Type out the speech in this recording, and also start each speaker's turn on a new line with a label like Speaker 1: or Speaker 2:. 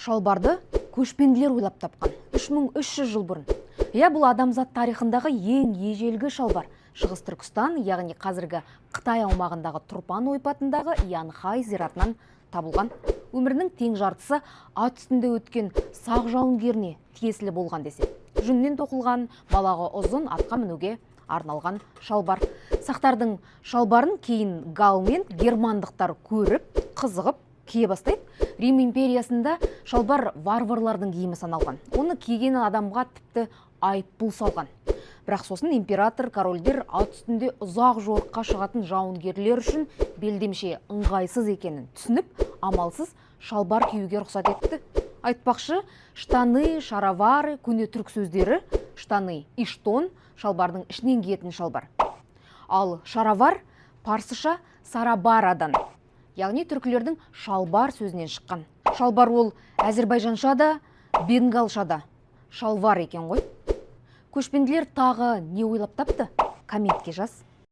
Speaker 1: Шалбарды көшпенділер ойлап тапқан 3300 жыл бұрын. Иә, бұл адамзат тарихындағы ең ежелгі шалбар. Шығыс Түркістан, яғни қазіргі Қытай аумағындағы Тұрпан ойпатындағы Янхай зиратынан табылған. Өмірінің тең жартысы ат үстінде өткен сақ жауынгеріне тиесілі болған десе. Жүннен тоқылған, балағы ұзын, атқа мінуге арналған шалбар. Сақтардың шалбарын кейін галл мен германдықтар көріп, қызығып кие бастайды. Рим империясында шалбар варварлардың киімі саналған. Оны киген адамға тіпті айыппұл салған. Бірақ сосын император, корольдер ат үстінде ұзақ жорыққа шығатын жауынгерлер үшін белдемше ыңғайсыз екенін түсініп, амалсыз шалбар киюге рұқсат етті. Айтпақшы, штаны, шаровары көне түрік сөздері, штаны иштон, шалбардың ішінен киетін шалбар. Ал шаровар парсыша сарабарадан, яғни түркілердің шалбар сөзінен шыққан. Шалбар ол әзірбайжанша да, бенгалша да шалвар екен ғой. Көшпенділер тағы не ойлап тапты? Комментке жаз.